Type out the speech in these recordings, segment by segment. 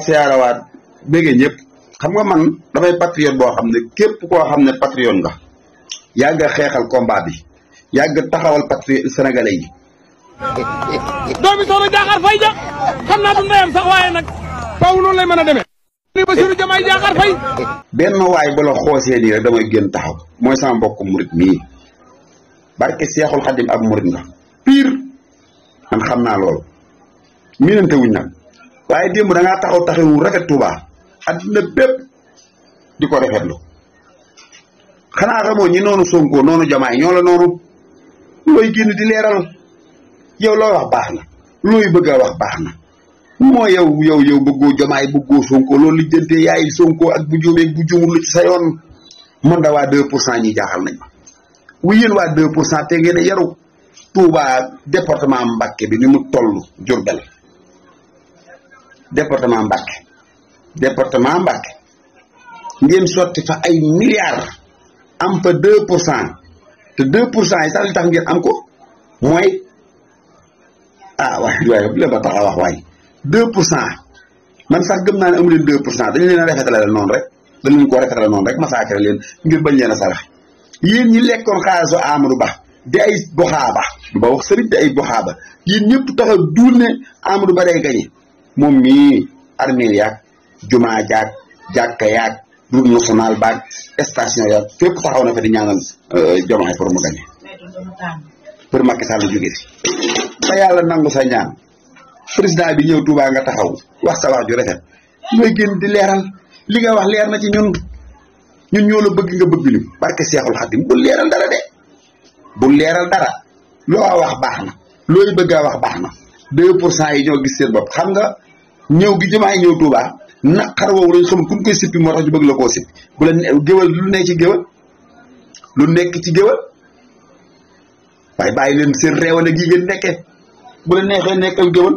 siyaarawaat bége ñëpp xam nga man damay patriote boo xam ne képp koo xam ne patriote nga yàgg xeexal combat bi yàgg taxawal patriote sénégalais yi. doomi soxna Diakhar Faye ja xam naa du ndeyam sax waaye nag faaw noonu lay mën a demee. Bassirou Diomaye Diakhar Faye. benn waay bu la xoosee nii rek damay génn taxaw mooy sama mbokk murit mii barke Seexul Xadim ab murit nga pire man xam naa loolu miinante wuñ nag waaye démb da ngaa taxaw taxawu rafet Touba àddina bépp di ko rafetlu xanaa xamoo ñi noonu Sonko noonu Diomaye ñoo la noonu looy génn di leeral yow loo wax baax na looy bëgg a wax baax na moo yow bëggoo Diomaye bëggoo Sonko loolu lijjantee yaay Sonko ak bu juumee bu juumul lu ci sa yoon man da waa 2% ñi jaaxal nañ ma wu yéen waa 2% te ngeen a yaru Touba département Mbacké bi ni mu toll Diourbel département Mbacké ngeen sotti fa ay milliards am fa 2% te 2% yi sax li tax ngeen am ko mooy waaye bu leen ba tax a wax waay 2% man sax gëm naa ne amu leen 2% dañu leen a rafetale noonu rek dañu leen ko rafetale noonu rek massacré leen ngir bañ leen a sarax yéen ñi lekkoon xaalisu Amadou Ba di ay boxaaba du ba wax sëriñ di ay boxaaba yéen ñëpp taxaw duul ne Amadou Ba day gañe moom mii armée yaag jumaa jaag jàkka yaag route nationale baag station yaag fépp taxaw na fa di ñaanal Diomaye pour mu gañe pour Macky Sall jóge fi ba yàlla nangu sa ñaan président bi ñëw Touba nga taxaw wax sa wax ju rafet ñooy génn di leeral li nga wax leer na ci ñun ñoo la bëgg nga bëgg ñu barke Seexul Xadim bu leeral dara de bu leeral dara loo wax baax na looy bëgg a wax baax na 2% yi ñoo gis seen bopp xam nga ñëw gi Diomaye ñëw Touba naqar woowu lañ xam kuñ koy sippi moo tax ñu bëgg la koo sippi bu la géwal lu nekk ci géwal lu nekk ci géwal waaye bàyyi leen seen réewale gi ngeen nekkee bu la neexee nekkal géwal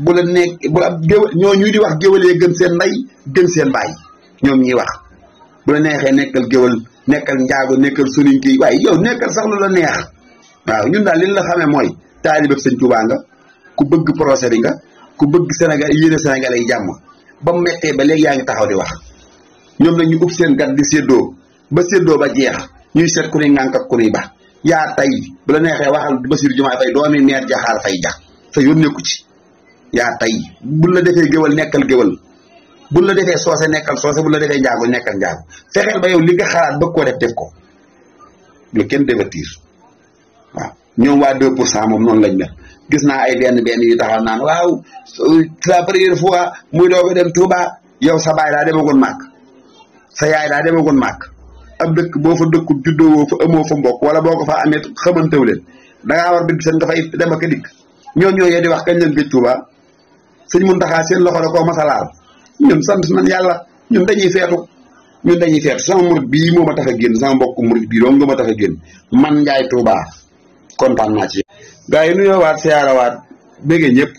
bu la nekk bu ab géwal ñoo ñuy di wax géwalee gën seen ndey gën seen baay ñoom ñuy wax bu la neexee nekkal géwal nekkal njaago nekkal soninke yi waaye yow nekkal sax lu la neex waaw ñun daal li la xamee mooy taalibeb sëñ Touba nga ku bëgg procès bi nga ku bëgg Sénégal yéene Sénégalais yi jàmm ba mu mettee ba léegi yaa ngi taxaw di wax ñoom nag ñu ub seen gat di séddoo ba séddoo ba jeex ñuy seet ku ni ngànk ak ku ni ba yaa tay bu la neexee waxal Bassirou Diomaye Faye doomi meer Diakhar Faye ja sa yoon nekku ci yaa tay buñ la defee géwal nekkal géwal buñ la defee soose nekkal soose buñ la defee njaago nekkal njaago fexeel ba yow li nga xalaat bëgg koo def ko lu kenn divertir waaw ñoom waa 2% moom noonu lañ mel gis naa ay benn yu taxaw naan waaw la première fois muy doog a dem Touba yow sa baay daa demagoon màkk sa yaay daa demagoon màkk ab dëkk boo fa dëkku juddoo woo fa amoo fa mbokk wala boo ko fa amee xamantew leen dangaa war bi seen nga fay dem ak a dikk ñoo di wax kañ leen gëj Touba sëñ Mountakha seen loxo da koo masalaal ñun sant nañ yàlla ñun dañuy feetu sama murit bii moo ma tax a génn sama mbokk murit bii doo nga ma tax a génn man Njaay Touba kontaan naa ci gaa yi nuyoo waat siyaarawaat bége ñëpp